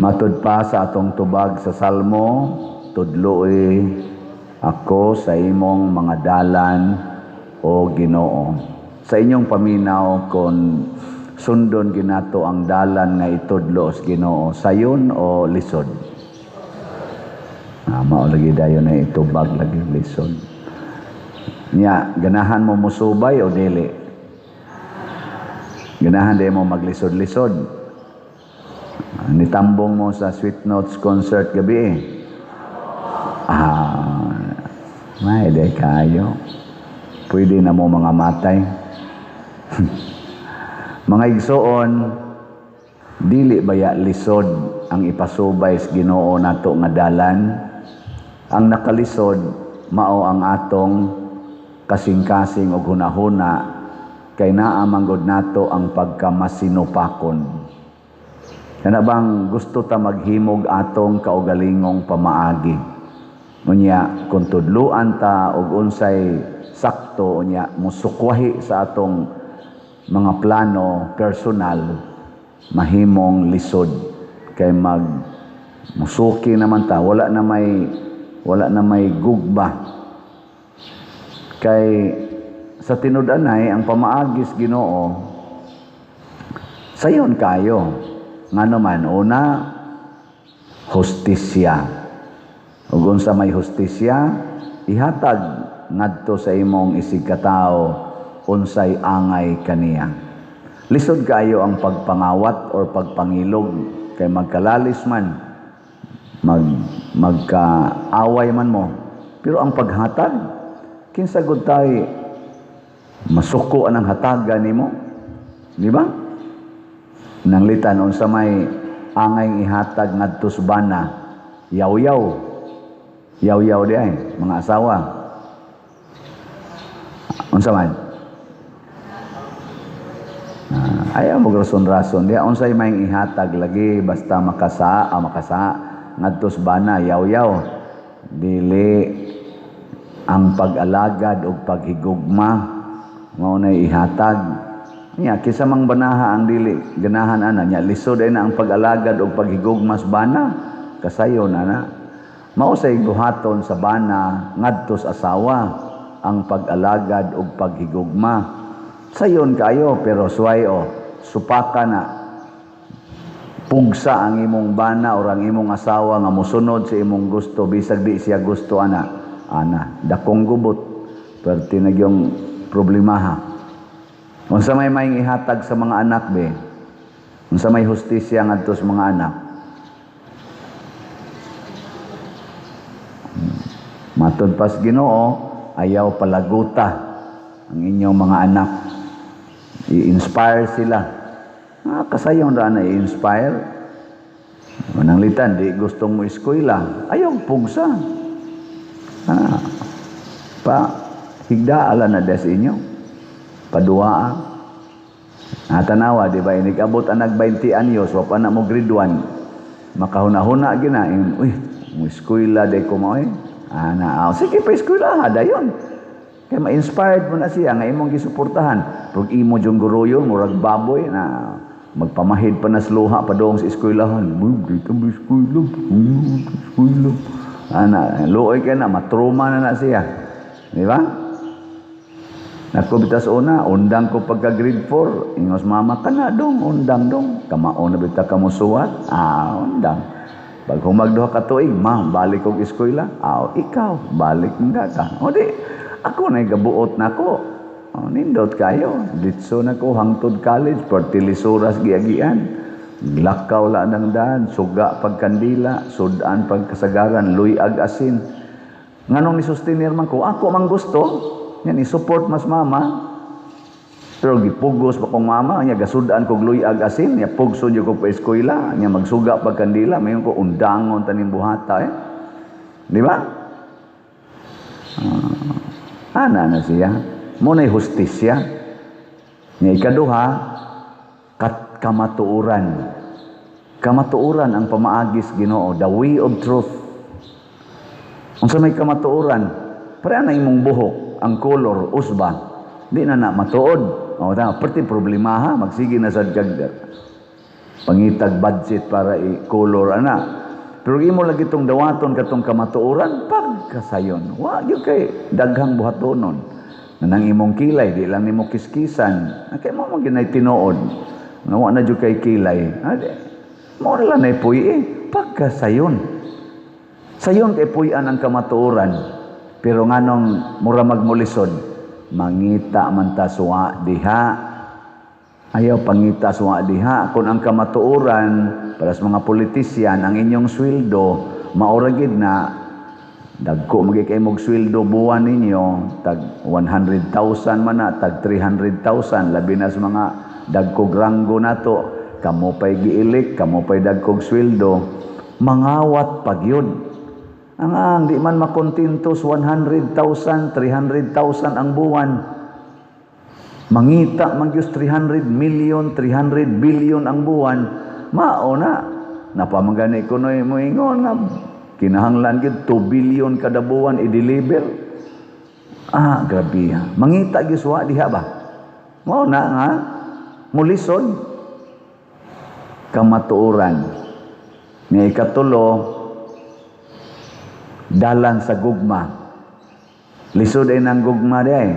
Matud pa sa atong tubag sa Salmo, "Tudloi ako sa imong mga dalan, o Ginoo." Sa inyong paminaw, kung sundon ginato ang dalan nga itudlo sa Ginoo, sayon o lisod? Ah, mao lagi dayon na itubag lagi, lisod. Nya, ganahan mo musubay o dili? Ganahan di mo maglisod-lisod? Nitambong mo sa Sweet Notes concert gabi eh. Ah, may di kayo. Pwede na mo mga matay. Mga igsoon, dili baya lisod ang ipasubay sa Ginoo nato nga dalan? Ang nakalisod mao ang atong kasing-kasing og hunahuna, kay naa manggod nato ang pagkamasinupakon. Kana bang gusto ta maghimog atong kaugalingong pamaagi. Unya kung tudluan ta og unsay sakto, unya musukwahi sa atong mga plano personal, mahimong lisod kay mag musuki naman ta, wala na may gugba. Kay sa tinud-anay, ang pamaagis Ginoo sayon kayo. Ngano man? Una, hustisya. Ug unsa may hustisya? Ihatag ngadto sa imong isigkatawo unsay angay kaniya. Lisod kaayo ang pagpangawat or pagpangilog kay magkalalis man, magkaaway man mo. Pero ang paghatag, kinsa gud tay masuko anang hatagan nimo? Di ba? Nanglitan, unsa may angay ihatag ngadto sa bana? Yaw-yaw. Yaw-yaw di ay mga asawa. Unsa man? Ah, ayaw mo rason-rason di. Unsay may ihatag lagi basta makasa ngadto sa bana? Yaw-yaw. Dili, ang pag-alagad ug paghigugma mao nay ihatag. Nya kinsa mang banaha ang dili ganahan ana? Nya lisod ay na ang pag-alagad ug paghigugma sa bana, kasayon ana. Mao say buhaton sa bana ngadto sa asawa, ang pag-alagad ug paghigugma. Sayon kayo, pero suway o supaka na pugsa ang imong bana or ang imong asawa nga mosunod sa imong gusto bisag di siya gusto ana. Ana, dakong gubot, perti na gyung problemaha. Unsa may may ihatag sa mga anak be? Unsa may hustisya ngadto sa mga anak? Matud pas Ginoo, ayaw palaguta ang inyong mga anak. I-inspire sila. Ah, kasayon ra na i-inspire. Mananglitan, di gustong mo eskwela, ayaw pugsa. Ah, pa higdaala na des inyo. Paduaa. Ah, tanawa, di ba, inig-abot ang nag 20 anyos, wa pa na mo grade 1. Makahuna-huna gina, uy, mo eskwela di ko mo eh. Ah, na, ah, sige pa eskwela, dayon. Kay ma-inspired mo na siya nga imong gisuportahan. Pag imo jung guruyon, murag baboy na magpamahid pa na sa luha padung sa eskwelahan. Dito mo eskwela, eskwela. Ana, luoy ka na, matruma na na siya. Di ba? Nako bitas una, undang ko pagka grade 4. Ingos mama ka na dong, undang dong. Kamao na bita ka mo suwat. Ah, undang. Pag humag 2 ka tuig, "Ma, balik kog eskwela." "Ah, ikaw, balik nga ka." O di, ako na gabuot na ko. O, nindot kayo. Ditso na ko, hangtod college, pertilisuras giagian. Lakaw la ng daan, suga pagkandila, sudan pagkasagaran, luyag asin. Nganong ni-sustenir man ko, ako man gusto, yan, i-support mas mama. Pero gipugos pa kong mama, nya gasudan kog luyag asin, nya pugso jud ko pa eskwela, nya magsuga pagkandila, mayon ko undangon taning buhata eh. Di ba? Ana na siya. Mo na'y hustisya. Nya ikaduha, kamatuoran. Kamatuoran ang pamaagis Ginoo, the way of truth. Unsa may kamatuoran? Pareha na imong buhok, ang color usba. Di na na matuod. O tama, perti problema ha, magsige na sad kag Pangitag budget para i-color ana. Pero imo lagi itong dawaton katong kamatuoran, pagkasayon. Wa gyud kay daghang buhatonon. Nang imong kilay di lang nimo kiskisan. Kay mo man ginay tinuod. Nga wa na jud kay kilay. Ade, mo na lang nay puy eh. Pagkasayon. Sayon kay puy-an ang kamatuoran. Pero nganong mura magmulisod, mangita man ta suwa diha. Ayaw pangita suwa diha. Kung ang kamatuoran, para sa mga politisyan, ang inyong sweldo, maura gid na, dagko magi kay mog sweldo buwan ninyo, tag 100,000 man na, tag 300,000, labi na sa mga dagkog ranggo nato, kamo pay giilik, kamo pay dagkog sweldo, mangawat pagyud. Ang di man makontento sa 100,000, 300,000 ang buwan. Mangita man gyud 300 million, 300 billion ang buwan. Mao na. Napamagani ko noy moingon nga kinahanglan gyud 2 billion kada buwan i-deliver. Ah, grabe ha. Mangita gyud suwa diha ba? Mao na nga mulisod kamatuoran. Nga ikatulo, dalan sa gugma. Lisod ay ng gugma di ay.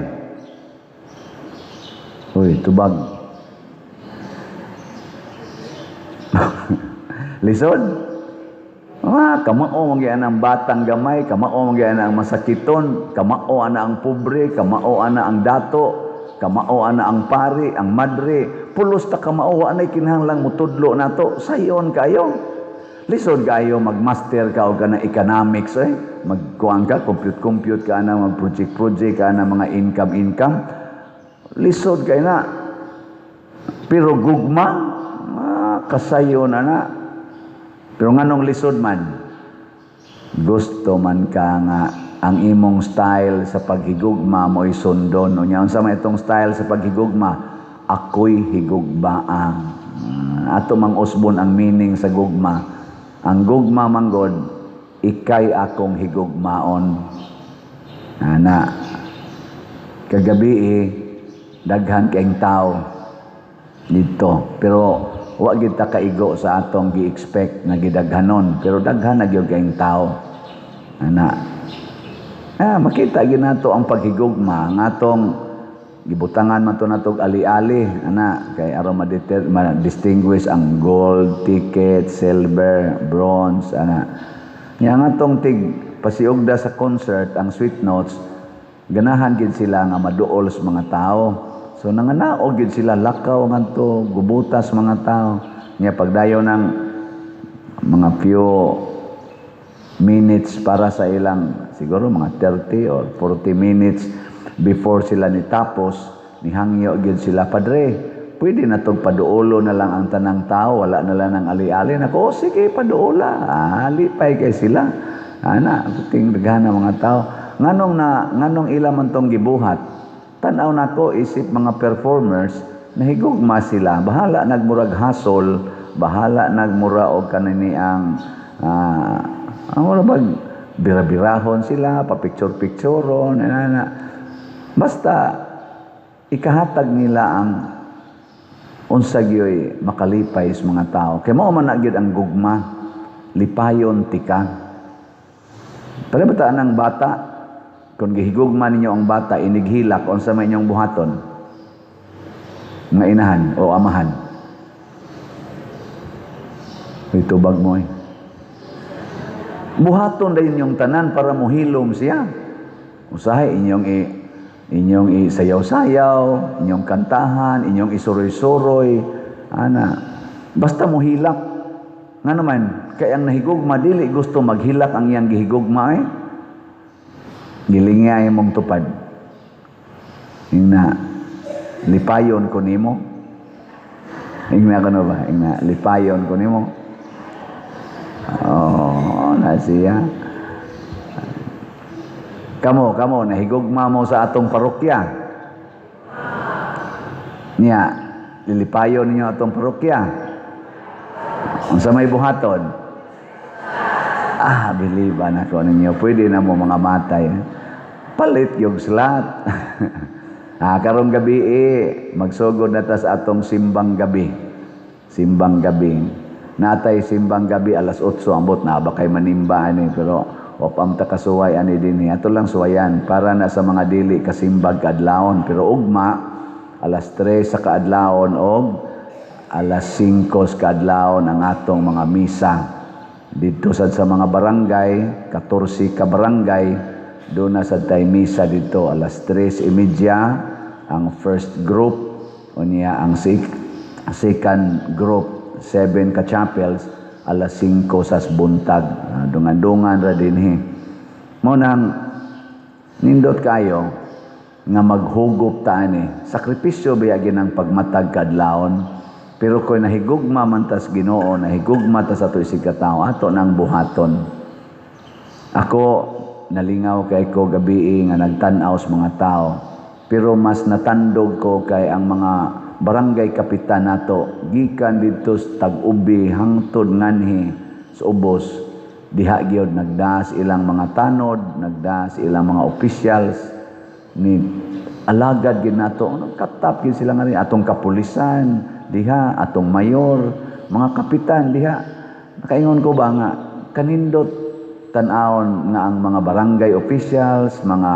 Uy, tubag. Lisod? Ah, kamao man gyud ang batang gamay, kamao man gyud ang masakiton, kamao ana ang pobre, kamao ana ang dato, kamao ana ang pari, ang madre. Pulos ta kamao, wa nay kinahanglang mutudlo nato. Sayon kayo. Lisod kayo magmaster ka og kana economics eh. Magkuan ka, compute-compute ka na, mag-project-project ka na, mga income-income. Lisod kay na. Pero gugma, kasayo na na. Pero nganong lisod man? Gusto man ka nga ang imong style sa paghigugma mo'y sundon. Unya, unsa man itong style sa paghigugma? Ako'y higugmaang. Ato mang usbon ang meaning sa gugma. Ang gugma manggod, ikay akong higugmaon. Ana, kagabi eh, daghan kayong tao dito. Pero wa gid ta kaigo sa atong gi-expect nga gidaghanon, pero daghan na gyud kayong tao. Ana, makita gyud nato ang paghigugma ang atong gibutangan man to natog ali-ali, ana, kay aron ma-distinguish ang gold ticket, silver, bronze, ana. Nya ang atong tig pasiugda sa concert, ang Sweet Notes, ganahan gid sila nga maduol sa mga tao. So nanganaog gid sila, lakaw ngadto, gubutas mga tao. Nya pagdayon ng mga few minutes para sa ilang, siguro mga 30 or 40 minutes before sila nitapos, nihangyo gyud sila, "Padre, pwede na tong paduolo na lang ang tanang tao, wala na lang ang ali-ali." Nako, "Oh, sige, paduola." Lipay kay sila. Ana, ting daghan mga tao. Nganong ila man tong gibuhat? Tan-aw nako isip mga performers, nahigugma sila. Bahala nagmurag hasol, bahala nagmura og kanini ang mura bag bira-birahon sila, pa-picture-pictureon, ana. Basta ikahatag nila ang unsa gyoy makalipay sa mga tao. Kay mao man na gyud ang gugma, lipayon tika. Pero bata ang bata, kung gihigugma ninyo ang bata, inighilak, unsa may inyong buhaton? Nga inahan o amahan. Uy, tubag mo eh. Buhaton dayon inyong tanan para mohilom siya. Usahay inyong isayaw-sayaw, inyong kantahan, inyong isuroy-suroy, ana. Basta mohilak. Nga naman, kay ang nahigugma dili gusto maghilak ang iyang gihigugma eh. Gilingay mong tupad. Ingna, lipayon ko nimo. Ingna ko na ba? Ingna, lipayon ko nimo. Oh, na siya. Kamo, kamo, nahigugma mo sa atong parokya. Niya, lilipayon ninyo atong parokya. Unsa may buhaton? Ah, biliban ako ninyo. Pwede na mo mga matay. Palit yung slot. Karong gabi eh, magsugod na ta sa atong simbang gabi. Simbang gabi. Natay simbang gabi alas 8, ambot na ba kay manimba ani, pero wa pa ta kasuway ani dinhi. Ato lang suwayan para na sa mga dili kasimbag kaadlawon, pero ugma alas 3 sa kaadlawon og alas 5 sa kaadlawon ang atong mga misa. Dito sad sa mga barangay, 14 ka barangay, doon na sad tay misa dito alas 3:30 ang first group, unya ang second group, 7 ka chapels, alas 5 sa buntag. Dungan-dungan ra dinhi. Mo nang nindot kayo nga maghugop ta ani. Sakripisyo biya ginang pagmatag kadlawon. Pero kung nahigugma man tas Ginoo, nahigugma ta sa ato isig katawo, ato nang buhaton. Ako nalingaw kay ko gabii nga nagtan-aw sa mga tao. Pero mas natandog ko kay ang mga barangay kapitan nato gikan didto sa Tag-ubi hangtod nganhi sa ubos, diha gyud nagdaas ilang mga tanod, nagdaas ilang mga officials ni alagad gid nato. Katap gid sila nga rin atong kapulisan diha, atong mayor, mga kapitan diha. Nakaingon ko ba nga kanindot tan-awon nga ang mga barangay officials, mga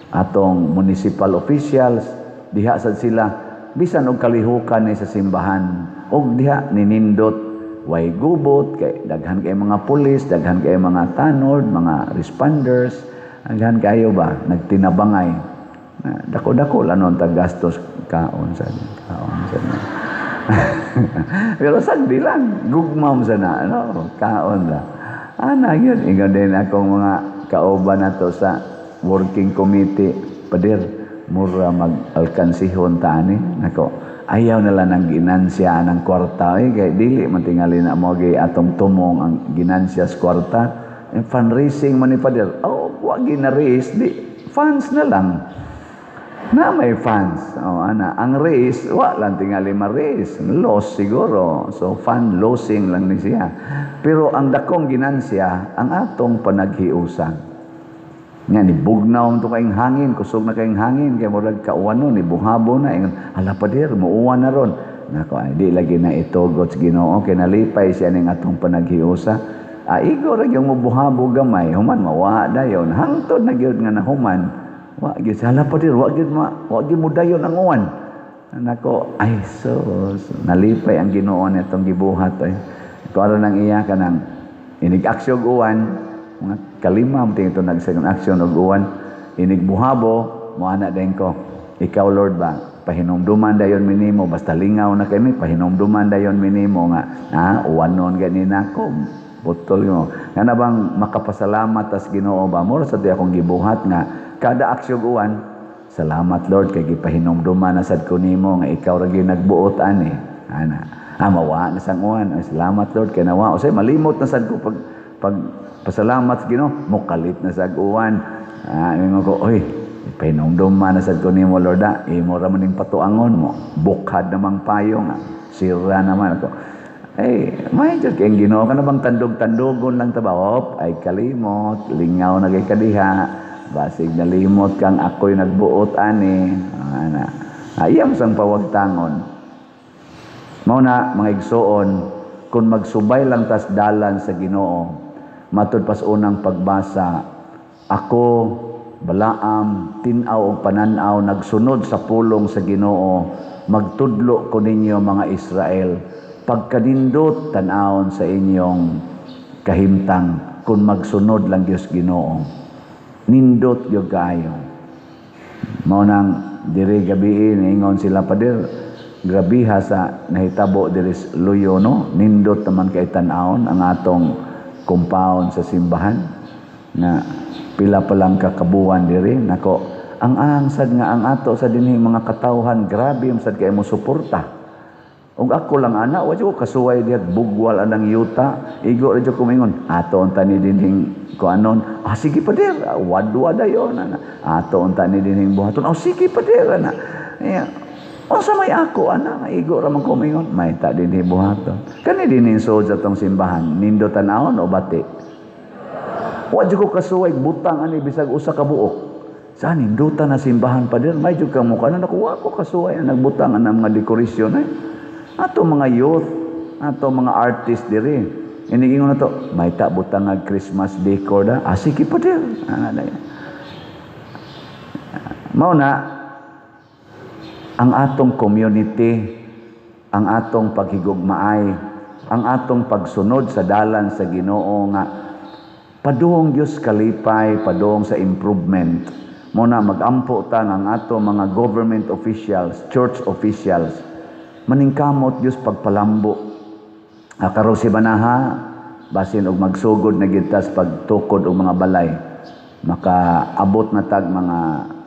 atong municipal officials diha sad sila bisan og kalihukan ni sa simbahan, og diha ninindot, way gubot kay daghan kay mga pulis, daghan kay mga tanod, mga responders, daghan kayo ba nagtinabangay. Dako-dako lang nun tagastos kaon sa kaon sa. Pero sagdi lang, gugmam sa na, no? Kaon ra. Ana yun, ingon din akong mga kauban nato sa working committee, "Pader, mura mag-alkansihon ta ani." Nako, ayaw na lang ang ginansya ng kwarta eh, kay dili man tingali na mo atong tumong ang ginansya sa kwarta. And fundraising man ni Pader. Oh, wa gina-raise, di funds na lang. Na may funds. Oh, ana, ang raise, wa lang tingali ma-raise. Loss siguro. So fund losing lang ni siya. Pero ang dakong ginansya, ang atong panaghiusa. Nga ni bugnaw to kayong hangin, kusog na kayong hangin, kay murag kauwan ni buhabo na ingon, "Hala pader, muuwan na ron." Nako, ay, di lagi na itugot sa Ginoo kay nalipay siya ning atong panaghiusa. Aigo ra gyud mobuhabo gamay, human mawa dayon. Hangtod na gyud nga nahuman. Wa gyud, "Hala pader, wa gyud mo dayon ang uwan." Nako, ay sus, nalipay ang Ginoo nitong gibuhat ay. Kuan nang iya kanang inig aksyon uwan, mga kalima mo ito nag-second action og uwan, inig buhabo, moana din ko. "Ikaw Lord ba, pahinumduman dayon minimo, basta lingaw na kami, pahinumduman dayon minimo nga, uwanon gani nako." Butol mo. Nga na bang makapasalamat tas Ginoo ba, mura sa di akong gibuhat nga, kada aksyon uwan, "Salamat Lord kay gipahinumduman na sad ko nimo nga ikaw ra gyud nagbuot ani." Ana. Mawa na sang uwan. Ay, salamat Lord kay nawa. Usay malimot na sad ko pag pasalamat sa Ginoo, mukalit na sa uwan. Ingon ko, "Oy, pahinumduman na sad ko nimo Lord, ah. Imo ra man ning patuangon mo. Bukhad namang payong, ah. Sira naman ako." Ay, may jud kay Ginoo ka na bang tandog-tandogon lang ta ba? Op, ay kalimot, lingaw na kay kadiha. Basig nalimot kang ako'y nagbuot ani. Ana. Ayam sang pawagtangon. Mao na mga igsoon, kung magsubay lang tas dalan sa Ginoo, matud pas unang pagbasa, ako Balaam, tin-aw og panan-aw, nagsunod sa pulong sa Ginoo, magtudlo ko ninyo mga Israel, pagkanindot tan-awon sa inyong kahimtang kung magsunod lang Diyos Ginoo. Nindot gyud kaayo. Mao nang diri gabii niingon sila, "Pader, grabiha sa nahitabo diri sa Luyo, no?" Nindot naman kay tan-awon ang atong compound sa simbahan nga pila pa lang kakabuan diri. Nako, ang angsad nga ang ato sa dinhi mga katawhan, grabe sad kay mo suporta. Ug ako lang ana, wa ko kasuway diha bugwal anang yuta. Igo ra jud ko mingon, "Ato unta ni dinhing kuanon." "Ah, sige pader, wadwa dayon ana." "Ato unta ni dinhing buhaton." "Oh, sige pader ana." Yeah. Unsa may ako ana, igo ra man ko mingon, "May ta dinhi buhaton." Kani dinhi sud sa atong simbahan, nindot tan-awon o bati? Wa jud ko kasuway butang ani bisag usa ka buok. Sa nindutan na simbahan, pader, may jud ka mukha na nakuha ko kasuway ang nagbutang ang mga dekorasyon eh. Ato mga youth, ato mga artist diri. Inigingon na to, may butang nga Christmas decor da. Ah, sige pa dir. Ah, mao na ang atong community, ang atong paghigugmaay, ang atong pagsunod sa dalan sa Ginoo nga padung Dios kalipay, padung sa improvement. Mao na magampo ta nga ang ato mga government officials, church officials, maningkamot Dios pagpalambo. Ah, karon si Banaha, basin og magsugod na gyud tas pagtukod og mga balay. Makaabot na tag mga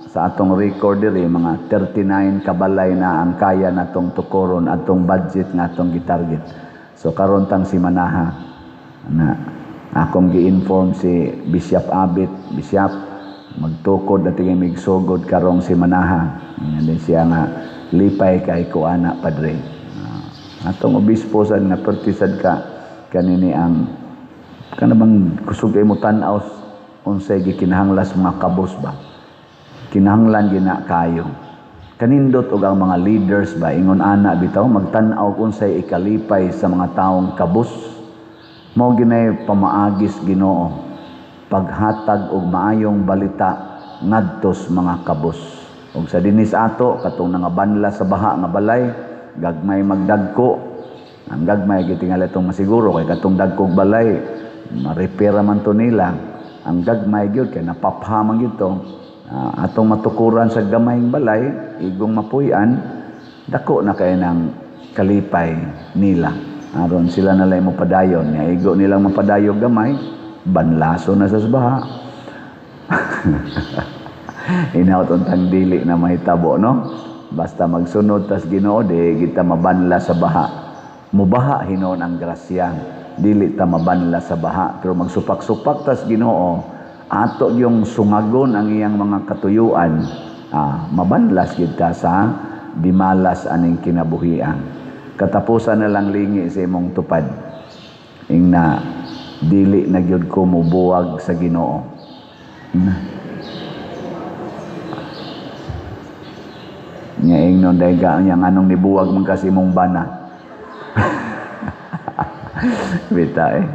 sa atong record diri, mga 39 kabalay na ang kaya natong tukoron atong budget nga atong gitarget. So karon tang si Manaha na akong gi-inform si Bishop Abit, "Bishop, magtukod na tingin migsugod karong si Manaha." Yan din siya nga lipay kay ko ana, padre. Atong obispo sad nga pertisad ka kanini ang kana bang kusog ay mo tan-aw unsay gikinahanglan mga kabos ba, kinahanglan gina kayo kanindot og ang mga leaders ba, ingon ana bitaw, magtan-aw unsay ikalipay sa mga taong kabos. Mao ginay pamaagis Ginoo, paghatag og maayong balita ngadtos mga kabos. Og sa dinis ato, katong nangabanla sa baha nga balay, gagmay magdagko ang gagmay, gitingali itong masiguro kay katong dagkog balay ma-repair man to nila. Ang gagmay gyud kay napapha man gyud to. Atong matukuran sa gamayng balay, igong mapuy-an, dako na kay ng kalipay nila aron sila na lang mapadayon. Nga igo nilang mapadayo gamay, banlaso na sa baha. Inawt untang dili na mahitabo, no? Basta magsunod tas Ginoo, di kita mabanla sa baha. Mubaha hinon ang grasya, dili ta mabanla sa baha, pero magsupak-supak tas Ginoo, ato yung sungagon ang iyang mga katuyuan, mabanlas gid ta sa dimalas aning kinabuhian. Katapusan na lang, lingi sa imong tupad, ingna, "Dili na gyud ko mobuwag sa Ginoo." Na. Nya ingnon dahil ka niya, "Nganong nibuwag man kasi imong bana?" Bita eh.